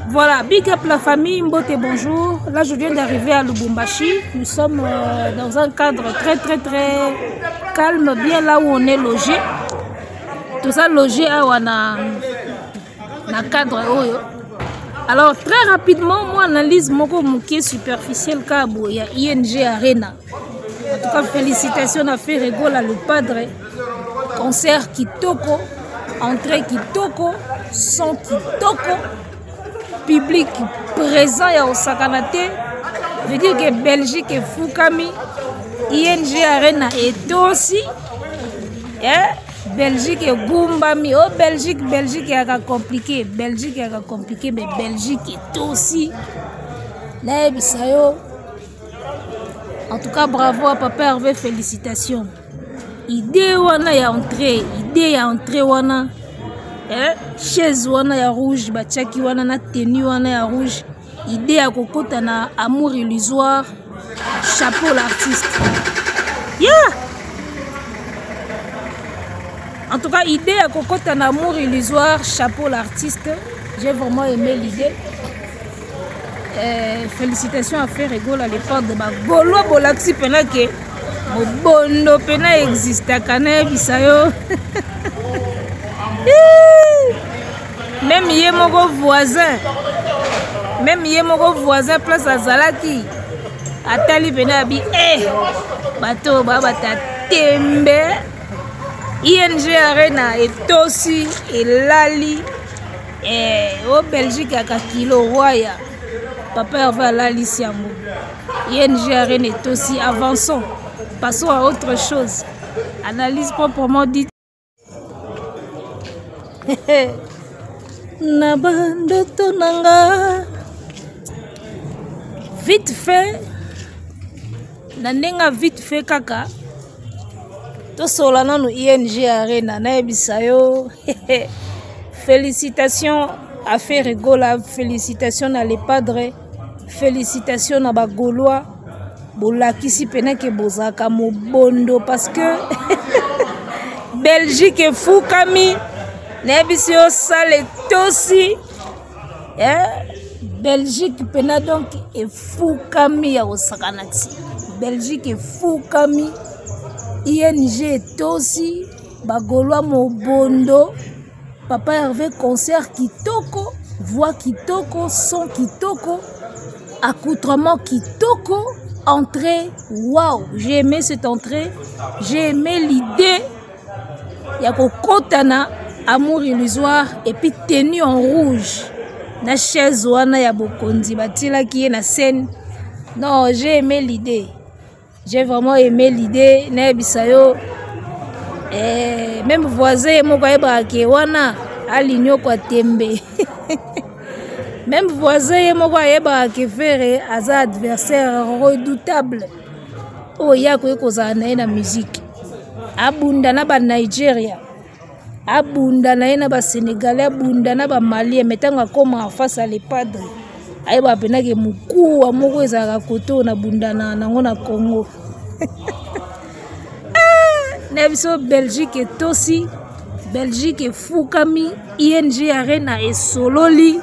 Voilà, big up la famille, Mbote, bonjour. Là, je viens d'arriver à Lubumbashi. Nous sommes euh, dans un cadre très, très, très calme, bien là où on est logé. Tout ça logé à wana, na cadre oyo. Alors, très rapidement, moi, analyse moko moke superficielle kabo, il y a ING Arena. En tout cas, félicitations à Ferre Gola, le padre. Concert kitoko, entrée kitoko, son kitoko, public présent ya osakana te. Veut dire que Belgique efukami, ING Arena etosi. Eh? Belgique egumbami. Oh Belgique, Belgique eyaka compliqué. Belgique eyaka compliqué, mais Belgique etosi. Nayebisa yo En tout cas, bravo à Papa Hervé, félicitations. Idée wana ya entrée, idée ya entrée wana. Eh, chaise wana ya rouge, batiaki wana na tenue wana ya rouge. Idée ya kokota na amour illusoire. Chapeau l'artiste. Yeah! En tout cas, idée ya kokota na amour illusoire, chapeau l'artiste. J'ai vraiment aimé l'idée. Eh, félicitations à Ferre Gola le padre ba gaulois bolakisi mpena ke mobondo mpena existaka nayebisa yo meme ye moko voisin meme ye moko voisin place azalaki atali mpena abi e eh, bato oyo babata tembe ing arena etosi elali Eh, o Belgique yaka kilo waya. Papa Hervé alalisi yango. ING Arena etosi avançons. Passons à autre chose. Analyse proprement dite. na bandoto na nga vite fait na ndenge vite fait kaka tosolola nanu ing arena nayebisa yo félicitation à Ferre Gola félicitation na le padre félicitation na bagaulois bolakisi mpena ke bozalaka mobondo parce que belgique efukami nayebisi yo sale etosi eh, belgique mpena donc efukami ya kosakana ti belgique efukami ing etosi bagaulois mobondo papa herve concert kitoko voix kitoko son kitoko accoutrement kitoko entrée wow j'ai aimé cette entrée j'ai aimé l'idée ya kokota na amour illusoire et puis tenue en rouge na chaise wana ya bokonzi batielaki ye na scène non j'ai aimé l'idée j'ai vraiment aimé l'idée nayebisa yo eh, même voisin ye moko ayebaka ke wana alinyokwa tembe même voisin ye moko ayebaka ke Ferre aza adversaire redoutable oyo ye akoki kozala na ye na musique abunda na banigeria abunda na ye na basénégalais abunda na bamalien me ntango akóma face à le padre ayebaka mpenake mokuwa moko ezalaka kote oyo nabundana nango na congo na biso belgique etosi belgique efukami ing arena esololi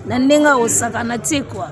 na ndenge akosakana te kua.